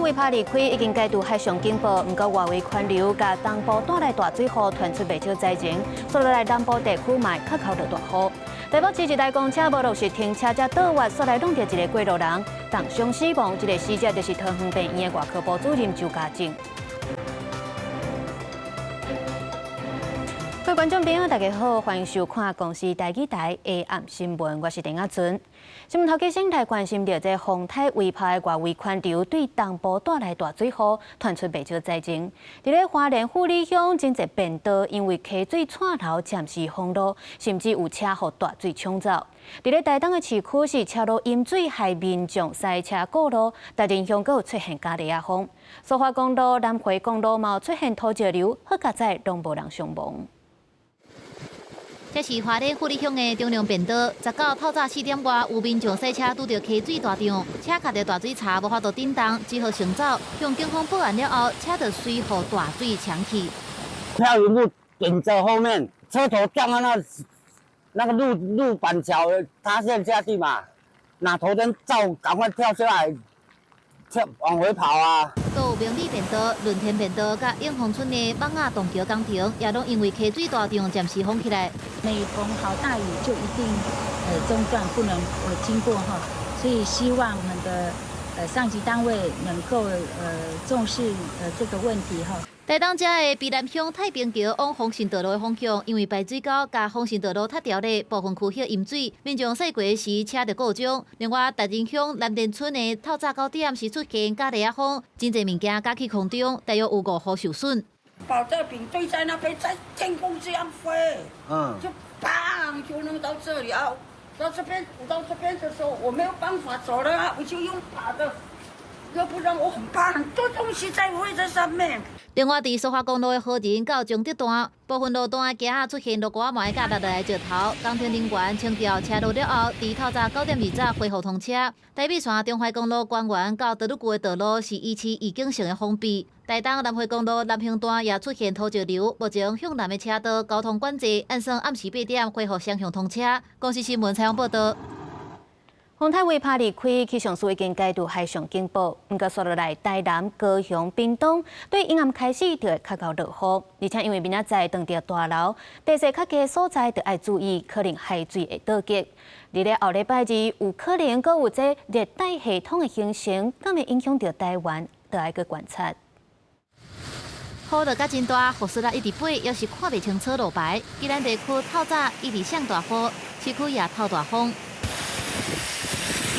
違泊離開，已經解除海上警報。毋過外圍環流佮東部帶來大水雨，傳出袂少災情。煞落來南部地區嘛較敨落大雨。台北市一台公車無落實停車才倒彎，煞來挵著一個過路人，重傷死亡。這個死者就是桃園病院的外科部主任周家正。各位觀眾朋友，大家好，歡迎收看公視台語台下暗新聞，我是鄧阿春。新聞頭家先來關心著這風颱威帕的外圍環流對東部帶來大水雨，傳出袂少災情。佇咧花蓮富里鄉，真濟便道因為溪水掣流，暫時封路，甚至有車予大水沖走。佇咧台東的市區是車路淹水，害民眾塞車過路，大仁鄉閣有出現咖喱仔風。蘇花公路、南迴公路嘛出現土石流，好佳哉攏無人傷亡。這是花蓮富里鄉的中量便道，19透早4點外，有民眾駛車拄著溪水大漲，車卡佇大水槽，無法度頂動，只好先走。向警方報案了後，車就隨予大水沖去。漂移物頂在後面，車頭撞到那個路板橋塌陷下去嘛，那頭燈照，趕快跳下來，跳往回跑啊！閣有明理便道、潤田便道、佮永豐村的蠓仔洞橋工程，也攏因為溪水大漲，暫時封起來。每逢好大雨就一定中斷，不能經過哈，所以希望我們的上級單位能夠重視這個問題哈。台東這的卑南鄉太平橋往豐盛道路的方向，因為排水溝佮豐盛道路塌掉咧，部分區域淹水，民眾駛過時車著故障。另外，大仁鄉南田村的透早9點是出現咖喱仔風，真濟物件軋去空中，大約有五戶受損。保特瓶堆在那邊，在天空這樣飛，就砰就弄到這裡啊，到這邊到這邊的時候，我沒有辦法走了啊，我就用爬的，要不然我很怕很多東西在飛在上面。另外，佇蘇花公路的和仁到彰德段，部分路段的橋仔出現落瓜糜佮落來的石頭，工程人員清掉車路了後，佇透早9點20恢復通車。台北線中懷公路關員到德魯固的道路是維持預警性的封閉。台東南迴公路南橫段也出現土石流，目前向南的車道交通管制，按算暗時8點恢復雙向通車。公視新聞採訪報導。風颱威帕離開，氣象署已經解除海上警報。毋過，煞落來台南、高雄、屏東，對陰暗開始就會較敨落雨，而且因為明仔載當著大流，地勢較低的所在就愛注意，可能海水會倒激。佇咧後禮拜二有可能閣有這熱帶系統的形成，敢會影響著台灣，就愛閣觀察。雨落甲真大，雨絲仔一直飛，猶是看袂清楚路牌。宜蘭地區透早一直上大雨，市區也透大風。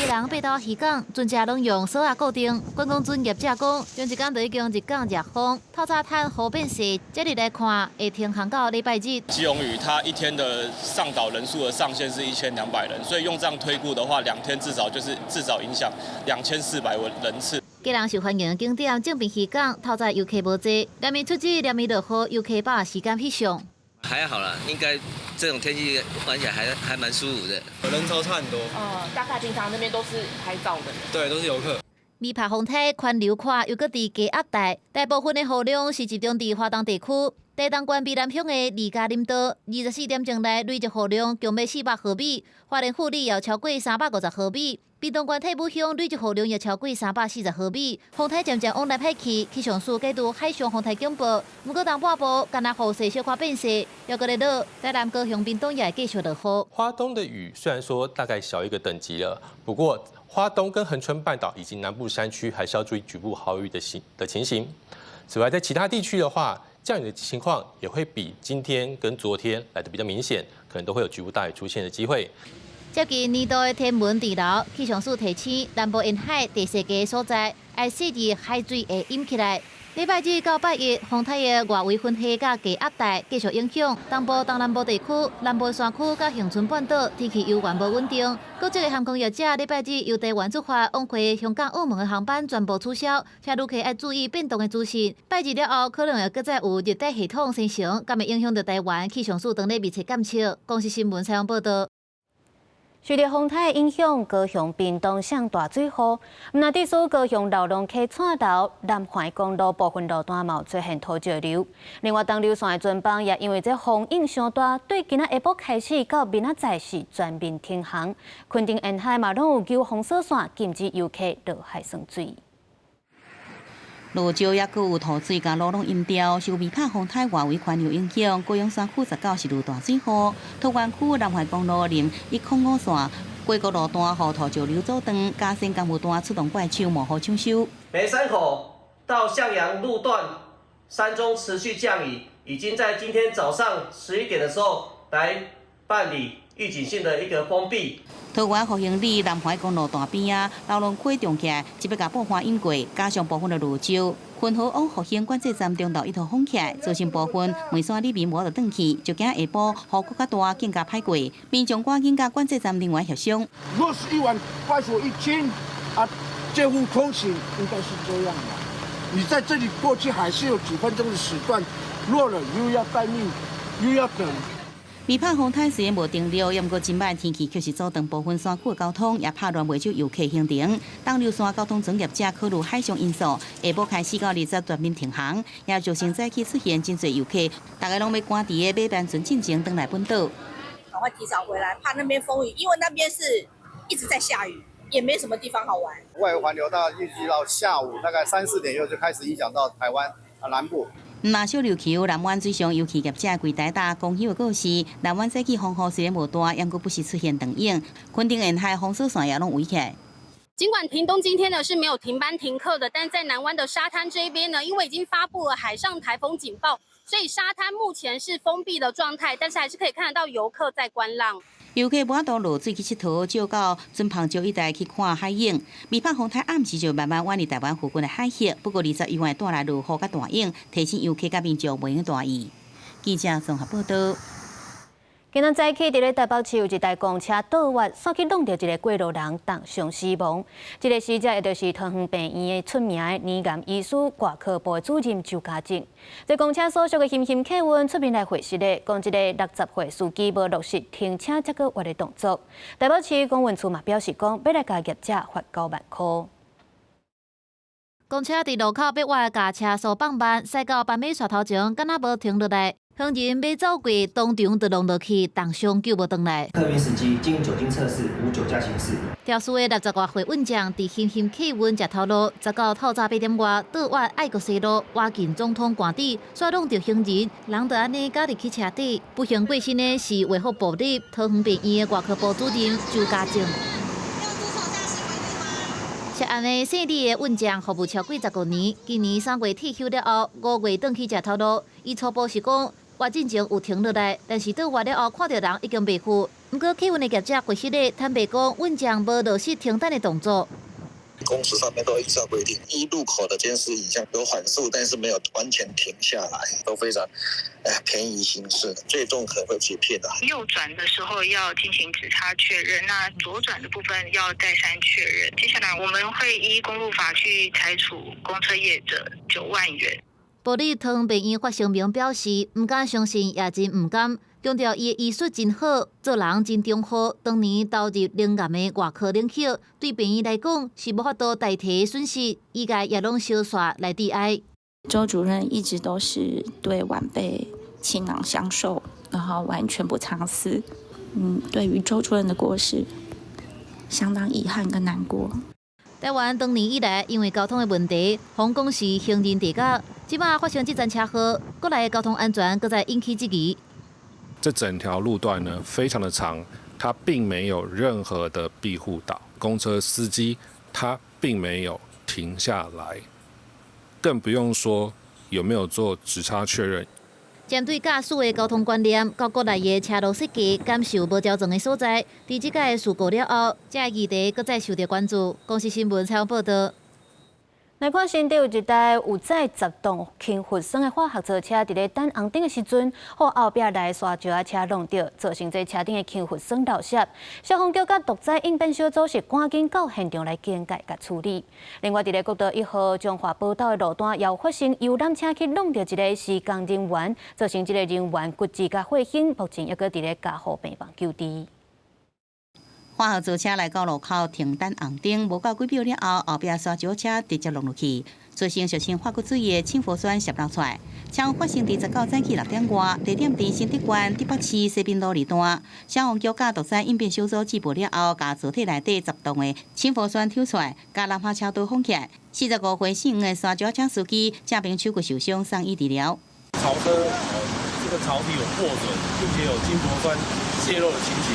基隆八斗漁港，船隻攏用索仔固定。觀光船業者講，前一工就已經日港熱風，透早趁雨變細，這日來看會停航到禮拜日。基隆嶼它一天的上島人數的上限是1200人，所以用這樣推估的話，2天至少就是至少影響2400人次。基隆受歡迎景點正濱漁港，透早遊客無濟，連日出雨，連日落雨，遊客把時間翕相。還好啦，應該這種天氣玩起來還蠻舒服的。人潮差很多。嗯，大概平常那邊都是拍照的人。對，都是遊客。威帕風颱環流看又閣佇低壓帶，大部分的雨量是集中佇華東地區。台東縣卑南鄉的二家林道，24點鐘內累積雨量共欲400毫米，花蓮富里也超過350毫米，屏東縣太武鄉累積雨量也超過340毫米。風颱漸漸往南海去，氣象署解除海上風颱警報。毋過東半部干焦雨勢小可變細，猶閣咧落。台南、高雄、屏東也會繼續落雨。花東的雨雖然說大概小一個等級了，不過花東跟恆春半島以及南部山區還是要注意局部豪雨的情形。此外，在其他地區的話，降雨的情況也會比今天跟昨天來得比較明顯，可能都會有局部大雨出現的機會。接近年度的天文潮流，氣象署提醒南部沿海地勢低所在，愛注意海水會淹起來。禮拜日到拜一，風颱的外圍雲系佮低壓帶繼續影響東部、東南部地區、南部山區佮恆春半島，天氣猶原無穩定。國際的航空業者禮拜日由台灣出發往回香港、澳門的航班全部取消，請旅客愛注意變動的資訊。拜二了後，可能會閣再有熱帶系統生成，敢會影響著台灣？氣象署當咧密切監測。公視新聞採訪報導。受著風颱影響，高雄、屏東上大水雨，毋但是高雄荖濃溪掣流，南環公路部分路段嘛出現土石流。另外，東流線的船班也因為這風湧傷大，對今仔下晡開始到明仔載是全面停航。墾丁沿海嘛攏有救封鎖線，禁止遊客落海耍水。落石也閣有土水佮路攏淹掉，受未拍風颱外圍環流影響，高雄山區19是落大水雨，桃園區南橫公路林105線過國路段予土石流阻斷，嘉善工務段出動怪手冒雨搶修。梅山口到向陽路段山中持續降雨，已經在今天早上11點的時候來辦理預警性的一個封閉。桃園復興里南環公路段邊仔，荖濃溪漲起來，一欲共布花淹過，加上部分的落石，雲和往復興管制站中道一度封起來，造成部分梅山里民無法度轉去，就驚下晡雨閣較大，更加歹過。民眾趕緊佮管制站人員協商。若是1萬塊錢一斤啊，這份通行應該是這樣的。你在這裡過去還是有幾分鐘的時段，落了又要待命，又要等。未拍風颱雖然無停落，毋過今擺天氣確實阻斷部分山區的交通，也拍亂袂少遊客行程。東流山交通專業者考慮海上因素，下晡開始到20全面停航，也造成早起出現真濟遊客，大家攏欲趕佇个馬班船進前轉來本島。趕快提早回來，怕那邊風雨，因為那邊是一直在下雨，也沒什麼地方好玩。外圍環流大概預計到下午大概3、4點又就開始影響到台灣啊南部。毋小琉球南灣水上遊憩業者櫃台搭公休的故事，南灣早起風雨雖然無大，毋過不時出現長湧，墾丁沿海封鎖線也攏圍起來。儘管屏東今天呢是沒有停班停課的，但在南灣的沙灘這一邊呢，因為已經發布了海上颱風警報，所以沙灘目前是封閉的狀態，但是還是可以看得到遊客在觀浪。遊客無法度落水去𨑨迌，借到船篷石一帶去看海湧。未拍風颱暗時就慢慢遠離台灣附近的海域，不過21會帶來落雨佮大湧，提醒遊客佮民眾袂用大意。記者綜合報道。今仔早起，佇咧台北市有一台公車倒彎，煞去挵著一個過路人，重傷死亡。這個死者也就是桃園病院的出名的乳癌醫師外科部的主任周家正。這公車所屬的欣欣客運出面來回釋的，講這个60歲司機無落實停車才閣彎的動作。台北市公運處嘛表示講，欲來共業者罰9萬塊。公車佇路口欲彎，共車速放慢，駛到斑馬線頭前，敢若無停落來。行人欲走過，當場就挵落去，重傷救無轉來。客運司機經酒精測試無酒駕行駛。肇事的60外歲運將佇欣欣客運食頭路，19透早8點外倒彎愛國西路，倚近總統官邸，煞挵著行人，人就按呢軋入去車底。不幸過身的是衛福部立桃園病院的外科部主任周家正。涉案的姓李的運將服務超過15年，今年3月退休了後，5月轉去食頭路。伊初步是講，倚進前有停落來，但是倒彎了後看著人已經袂赴。毋過客運的業者回實咧，坦白講，運將無落實停等的動作。公司上面都依照規定，依路口的監視影像有緩速，但是沒有完全停下來，都非常便宜行事，最終可能會欺騙的。右轉的時候要進行指差確認，那左轉的部分要再三確認。接下來我們會依公路法去裁處公車業者9萬元。部立桃園病院發聲明表示，毋敢相信，也真毋甘，強調伊的醫術真好，做人真忠厚。當年投入乳癌的外科領域，對病院來講是無法度代替的損失，醫界也攏相紲來致哀。周主任一直都是對晚輩傾囊相授，然後完全不藏私。對於周主任的過世，相當遺憾跟難過。台灣長年以來，因為交通的問題，封講是行人地獄。這擺發生這場車禍，國內的交通安全閣再引起質疑。這整條路段呢，非常的長，它並沒有任何的庇護島，公車司機他並沒有停下來，更不用說有沒有做指差確認。針對駕駛的交通觀念，到國內的車路設計，感受無焦全的所在，佇這擺事故了後，這个議題閣再受著關注。公視新聞採訪報道。來看新竹有一台有載10棟氫氟酸的化學槽車，佇咧等紅燈的時陣，予後壁來沙石仔車挵著，造成這車頂的氫氟酸漏洩。消防局佮毒災應變小組是趕緊到現場來警戒佮處理。另外，佇咧國道1號彰化寶斗的路段，也有發生遊覽車去挵著一个施工人員，造成這个人員骨折佮血胸，目前猶閣佇咧加護病房救治。化學槽車來到路口停等紅燈，無夠幾秒了後，後壁沙石車直接挵落去。造成俗稱化骨水的氫氟酸洩漏出來。車禍發生佇19早起6點外，地點佇新竹縣竹北市西濱路二段。消防局佮毒災應變小組接報了後，共槽體內底10噸的氫氟酸抽出來，共南下車道封起來。45歲姓黃的山腳車司機正邊手骨受傷，送醫治療。槽車這個槽體有破損，並且有氫氟酸洩漏的情形。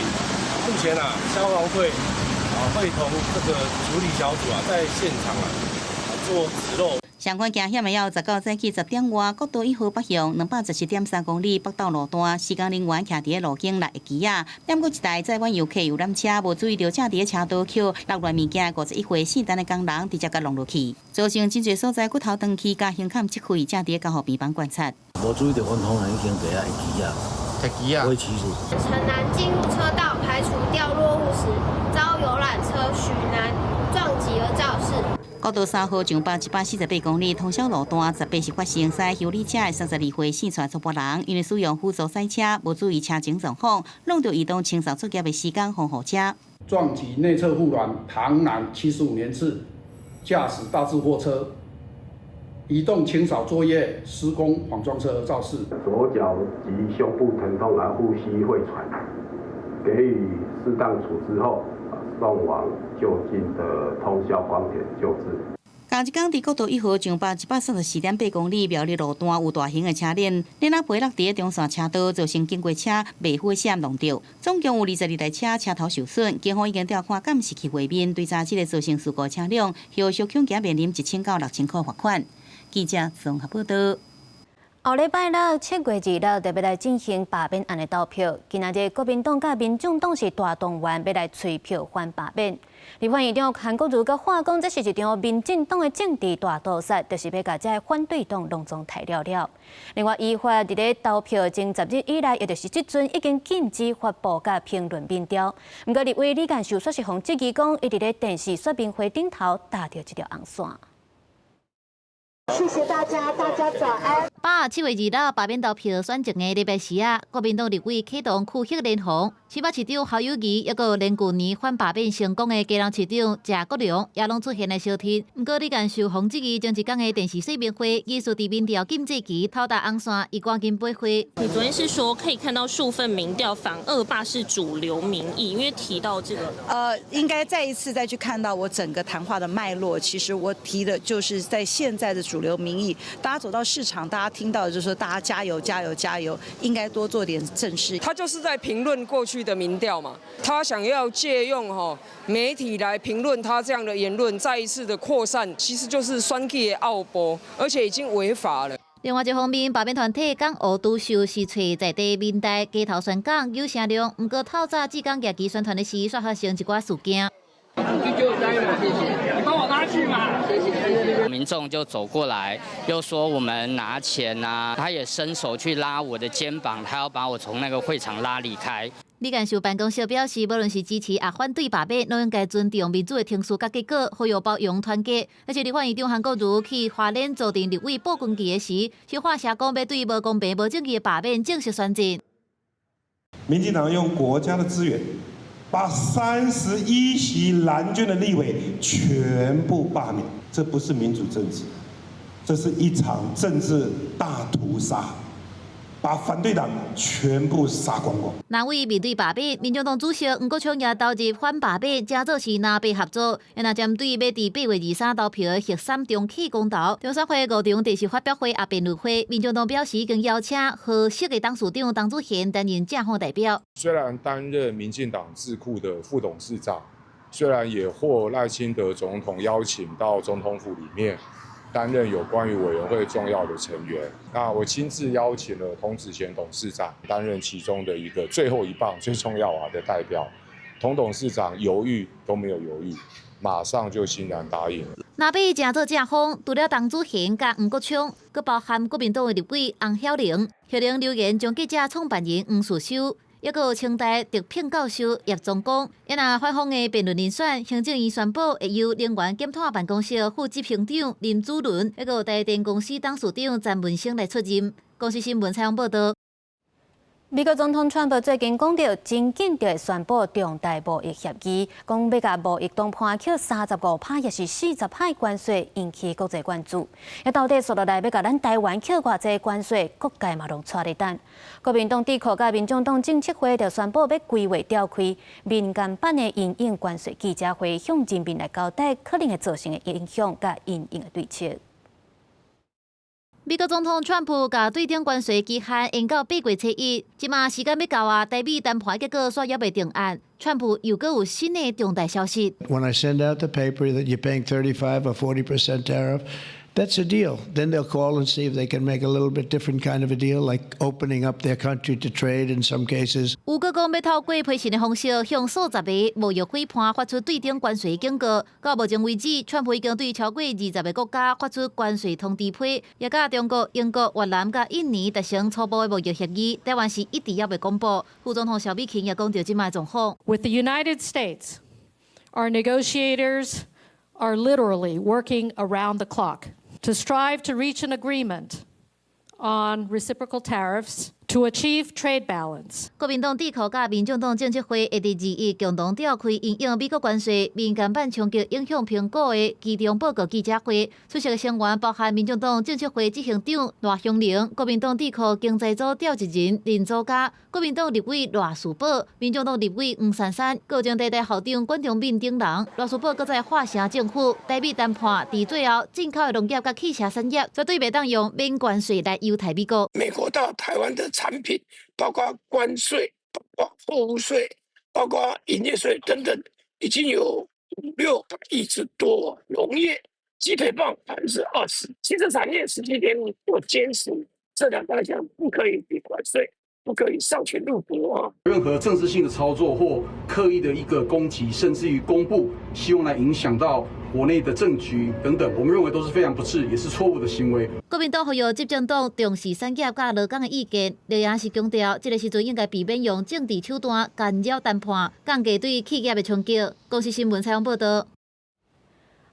目前啊，消防隊啊會同這個處理小組啊，在現場啊做止漏。相關驚險的有19早起10點外，國道1號北向217.3公里北斗路段，施工人員徛佇路肩搦機仔，踮閣一台載滿遊客遊覽車，無注意著正佇咧車道抾落亂物件，51歲姓陳的工人直接共弄落去，造成真濟所在骨頭斷去，佮胸坎積血，正佇咧加護病房觀察。無注意著，阮通常已經佇遐會機仔，踢機仔，陳男進入車道排除掉落物時，遭遊覽車許男撞擊而肇事。國道3號上北148公里通霄路段，18日發生駛休旅車的32歲姓蔡查埔人，因為使用輔助賽車，無注意車前狀況，弄著移動清掃作業的時間防護車撞擊內側護欄，唐男75年次，駕駛大致貨車，移動清掃作業施工晃撞車而肇事。左腳及胸部疼痛而呼吸會喘，給予適當處置後，送往就近的通霄光點救治。仝一工佇國道1號上北134.8公里苗栗路段有大型的車鏈，鏈仔飛落佇中線車道，造成經過車袂赴閃弄著，總共有22台車車頭受損。警方已經調看監視器畫面，追查這个造成事故車輛，後續恐驚面臨1000到6000塊罰款。記者綜合報道。後禮拜六7月26就欲來進行罷免案的投票。今仔日國民黨佮民眾黨是大動員，欲來催票反罷免。立法院長韓國瑜閣喊講，這是一場民進黨的政治大屠殺，就是欲共這个反對黨攏總刣了了。另外，依法佇咧投票前10日以內，也就是這陣已經禁止發布佮評論民調。毋過立委李彥秀煞是予質疑講，伊佇咧電視說明會頂頭踏著一條紅線。謝謝大家，大家早安。八7月26罷免投票選前的禮拜四啊，國民黨立委啟動區域聯防，新北市長侯友宜，抑閣連舊年反罷免成功的基隆市長謝國樑，也攏出現來相挺。毋過李彥秀予質疑前一工的電視說明會，疑似佇民調禁制期偷踏紅線，伊趕緊掰火。你昨天是說可以看到數份民調反惡霸是主流民意，因為提到這個，應該再一次再去看到我整個談話的脈絡。其實我提的就是在現在的主流民意，大家走到市場，大家聽到的就是說大家加油加油加油，應該多做點正事。他就是在評論過去的民調嘛，他想要借用媒體來評論他這樣的言論，再一次的擴散，其實就是選舉的奧步，而且已經違法了。另外一方面，罷免團體講烏都秀是揣在地民代街頭宣講有聲量，毋過透早志工舉旗宣傳的時，煞發生一寡事件。你幫我拉去嘛？謝謝。民眾就走過來，又說我們拿錢啊，他也伸手去拉我的肩膀，他要把我從那個會場拉離開。李幹事辦公室表示，無論是支持抑反對罷免，攏應該尊重民主的程序佮結果，呼籲包容團結。而且立法院長韓國瑜去花蓮坐鎮立委布軍旗的時，是發聲講欲對無公平、無證據的罷免正式宣戰。民進黨用國家的資源，把31席藍軍的立委全部罷免，這不是民主政治，這是一場政治大屠殺，把反對黨全部殺光光。藍委面對罷免，民眾黨主席黃國昌也投入反罷免，成做是藍白合作。若針對欲佇8月23投票的核三重啟公投，中選會五場電視發表會也辯論會，民眾黨表示已經邀請合適的董事長董主賢擔任正方代表。雖然擔任民進黨智庫的副董事長，雖然也獲賴清德總統邀請到總統府裡面擔任有關於委員會重要的成員，那我親自邀請了童子賢董事長擔任其中的一個最後一棒最重要啊的代表。童董事長猶豫都沒有猶豫，馬上就欣然答應。藍白成做正方，除了董子賢佮黃國昌，閣包含國民黨的立委洪曉玲、曉玲留言將記者創辦人黃士修，抑閣有清大特聘教授葉宗光。抑若反方的辯論人選，行政院宣布會由能源檢討辦公室副執行長林祖倫，抑閣有台電公司董事長詹文生來出任。公視新聞採訪報道。美國總統川普最近講著，真緊就會宣布重大貿易協議，講欲共貿易談判扣35趴，抑是40趴關稅，引起國際關注。啊，到底紲落來欲共咱台灣扣偌濟關稅，各界嘛攏𤆬咧等。國民黨智庫佮民眾黨政策會就宣布欲規劃召開民間版的因應關稅記者會，向人民來交代可能會造成的影響佮因應的對策。美國總統川普共對等關稅期限延到8月初1，這馬時間欲到啊，台美談判結果煞猶未定案。川普又閣有新的重大消息。 When I send out the paper that you're paying 35 or 40% tariff, that's a deal. Then they'll call and see if they can make a little bit different kind of a deal, like opening up their country to trade in some cases. 有閣講欲透過批信的方式，向數十个貿易夥伴發出對等關稅警告。到目前為止，川普已經對超過20个國家發出關稅通知批，也佮中國、英國、越南佮印尼達成初步的貿易協議。台灣是一直猶未公布。副總統蕭美琴也講著這擺狀況。 With the United States, our negotiators are literally working around the clock to strive to reach an agreement on reciprocal tariffs to achieve trade balance. 國民黨智庫佮民眾黨政策會會佇21共同召開因應美國關稅民間版衝擊影響評估的期中報告記者會，出席的成員包含民眾黨政策會執行長賴香伶、國民黨智庫經濟組召集人林祖嘉、國民黨立委賴士葆、民眾黨立委黃珊珊、高中台大校長管中閔等人。賴士葆閣再化聲政府，台美談判佇最後進口的農業佮汽車產業絕對袂當用免關稅來優待美國。美國到台灣的產品，包括關稅、包括貨物稅、包括營業稅等等，已經有五六百億之多。農業雞腿棒20%，汽車產業17.5。我堅持這兩大項不可以抵關稅，不可以喪權辱國啊！任何政治性的操作或刻意的一個攻擊，甚至於公布，希望來影響到國內的政局等等，我們認為都是非常不智，也是錯誤的行為。國民黨呼籲執政黨重視產業佮勞工的意見，劉也是強調，這個時陣應該避免用政治手段干擾談判，降低對企業的衝擊。公視新聞採訪報導。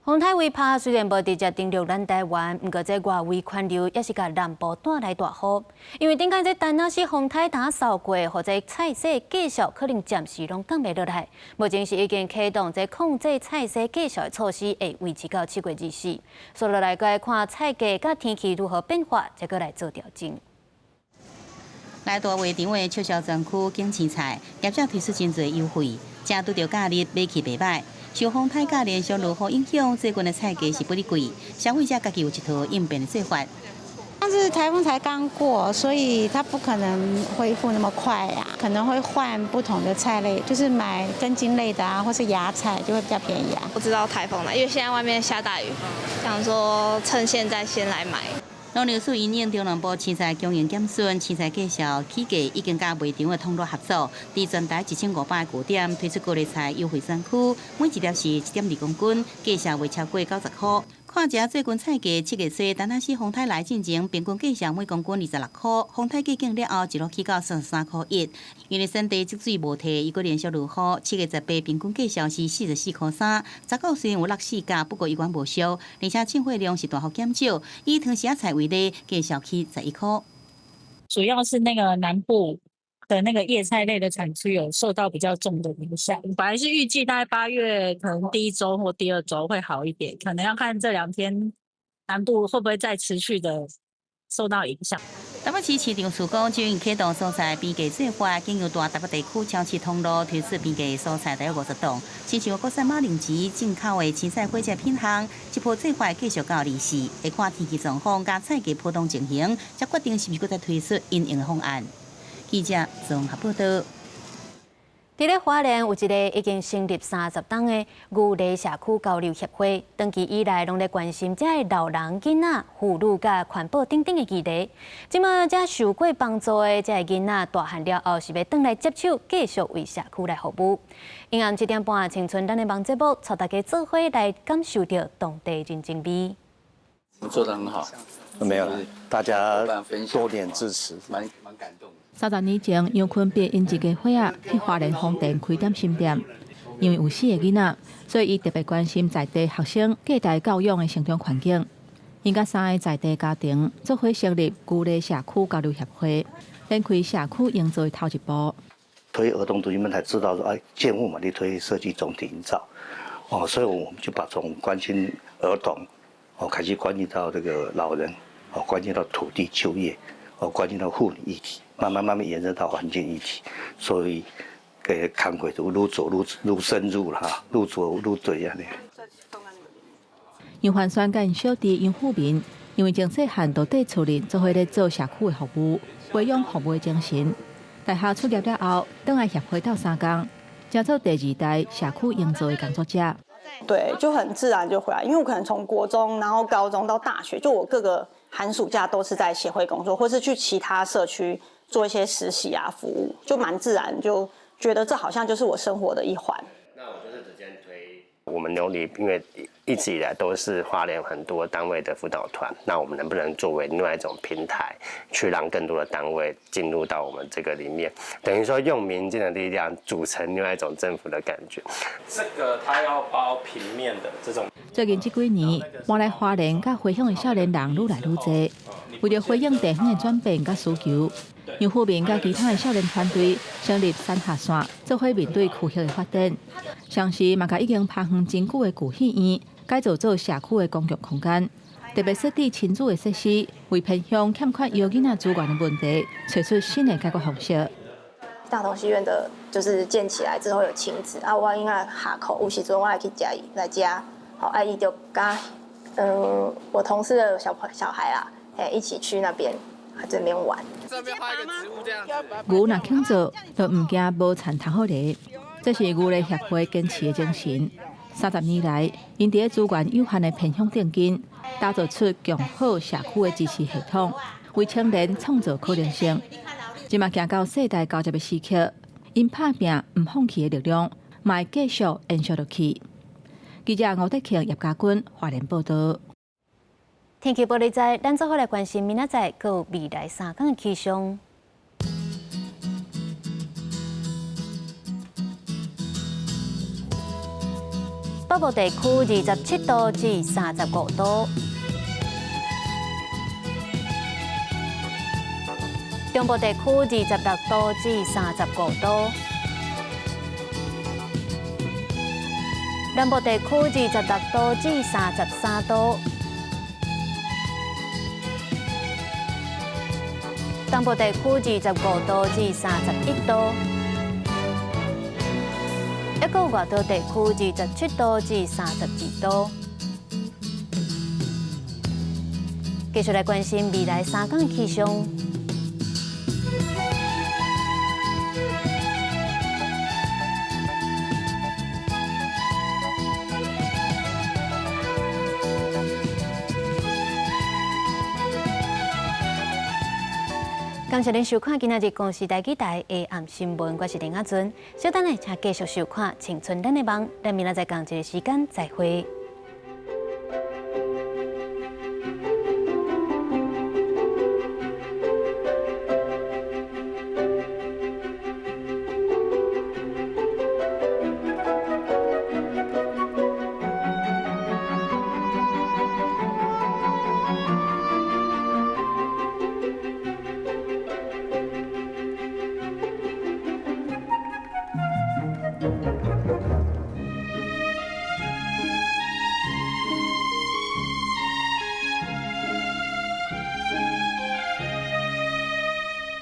風颱威帕雖然無直接登陸咱台灣，毋過這外圍環流也是共南部帶來大雨。因為頂擺這田納西風颱打掃過，予這菜市價數可能暫時攏降袂落來。目前是已經啟動這控制菜市價數的措施，會維持到7月24。紲落來閣看菜價佮天氣如何變化，才閣來做調整。來大賣場的促銷專區揀青菜，業者推出真濟優惠，正拄著假日買去袂䆀。受風颱佮連續落雨影響，最近的菜價是不離貴，消費者家己有一套應變的做法。上次颱風才剛過，所以它不可能恢復那麼快呀，可能會換不同的菜類，就是買根莖類的啊，或是芽菜就會比較便宜啊。不知道颱風來，因為現在外面下大雨，想說趁現在先來買。農糧署因應中南部青菜供應減損，青菜價數起價已經佮賣場的通路合作，佇全台1500个據點推出高麗菜優惠專區，每一粒是1.2公斤，價數袂超過90箍。看這最近菜價，7月初田納西風颱來進前，平均價數每公斤26箍，風颱過境了後，一路起到33箍1。因為產地積水無退，伊閣連續落雨，7月18平均價數是44箍3。19雖然有落四角，不過依然無俗，而且進貨量是大幅減少。以湯匙仔菜為例，價數起11箍。主要是那個南部的那個葉菜類的產區有受到比較重的影響。本來是預計大概8月可能第一週或第二週會好一點，可能要看這兩天南部會不會再持續的受到影響。台北市市長署講，已經啟動蔬菜平價做法，經由大台北地區超市通路推出平價蔬菜，大約50檔。親像國產馬鈴薯、進口的青菜、火車品項，這波做法繼續到24，會看天氣狀況佮菜價波動情形，才決定是毋是閣再推出因應的方案。記者綜合報導。佇咧花蓮有一个已經成立30冬的牛犁社區交流協會，長期以來攏咧關心遮个老人、囡仔、婦女佮環保等等的議題。這馬遮受過幫助的遮个囡仔大漢了後，是欲轉來接手，繼續為社區來服務。昏暗7點半，青春咱的網節目，帶大家做伙來感受著當地人情味。做得很好，沒有啦，大家多點支持，蠻感動。30年前，楊坤碧𪜶一家伙仔去花蓮豐田開點心店，因為有四个囡仔，所以伊特別關心在地學生隔代教養的成長環境。𪜶佮三个在地家庭做伙成立牛犁社區交流協會，展開社區營造的頭一步。推兒童族群們才知道說，哎，建物嘛，你推設計總體營造，哦，所以我們就把從關心兒童，哦，開始關心到這個老人，哦，關心到土地就業，哦，關心到婦女議題，慢慢慢慢延伸到環境議題，所以個工課就愈做愈深入啦，哈，愈做愈對按呢。楊凡宣佮小弟楊富民，因為從細漢就綴厝裡做伙咧做社區的服務，培養服務的精神。大學畢業了後，轉來協會鬥相共，成做第二代社區營造的工作者。對，就很自然就回來，因為我可能從國中，然後高中到大學，就我各個寒暑假都是在協會工作，或是去其他社區做一些實習啊服務，就蠻自然，就覺得這好像就是我生活的一環。那我就是直接推我們牛里，因為一直以來都是花蓮很多單位的輔導團，那我們能不能作為另外一種平台，去讓更多的單位進入到我們這個裡面？等於說用民間的力量組成另外一種政府的感覺。這個它要包平面的這種。最近這幾年，搬來花蓮佮回鄉的少年人愈來愈濟，為著回應地方的轉變佮需求，楊富民佮其他的少年團隊成立三峽線，做伙面對區域的發展。同時，嘛共已經拍遠真久的舊戲院改造做社區的公共空間，特別設置親子的設施，為偏鄉欠缺嬰囡仔資源的問題，揣出新的解決方式。大同戲院的，就是建起來之後有親子啊，我囡仔下課有時陣我會去接伊來遮，好啊，伊就佮我同事的小孩啦，嘿，一起去那邊這邊玩。牛若肯做，就毋驚無田通好犁。這是牛犁協會堅持的精神。30年來，𪜶佇咧資源有限的偏鄉頂間，打造出強好社區的支持系統，為青年創造可能性。這馬行到世代交接的時刻，𪜶拍拚毋放棄的力量，嘛會繼續延續落去。記者吳德慶、葉家軍花蓮報導。天氣報你知，咱做伙來關心明仔載閣有未來3天的氣象。北部地區27度至35度，中部地區26度至35度，南部地區26度至33度，東部地區25度至31度。抑閣有外島地區27度至32度。繼續來關心未來3天的氣象。感謝您收看今仔日公視台語台下暗新聞，我是林阿尊。稍等下，請繼續收看《青春咱的夢》，咱明仔載仝一个時間再會。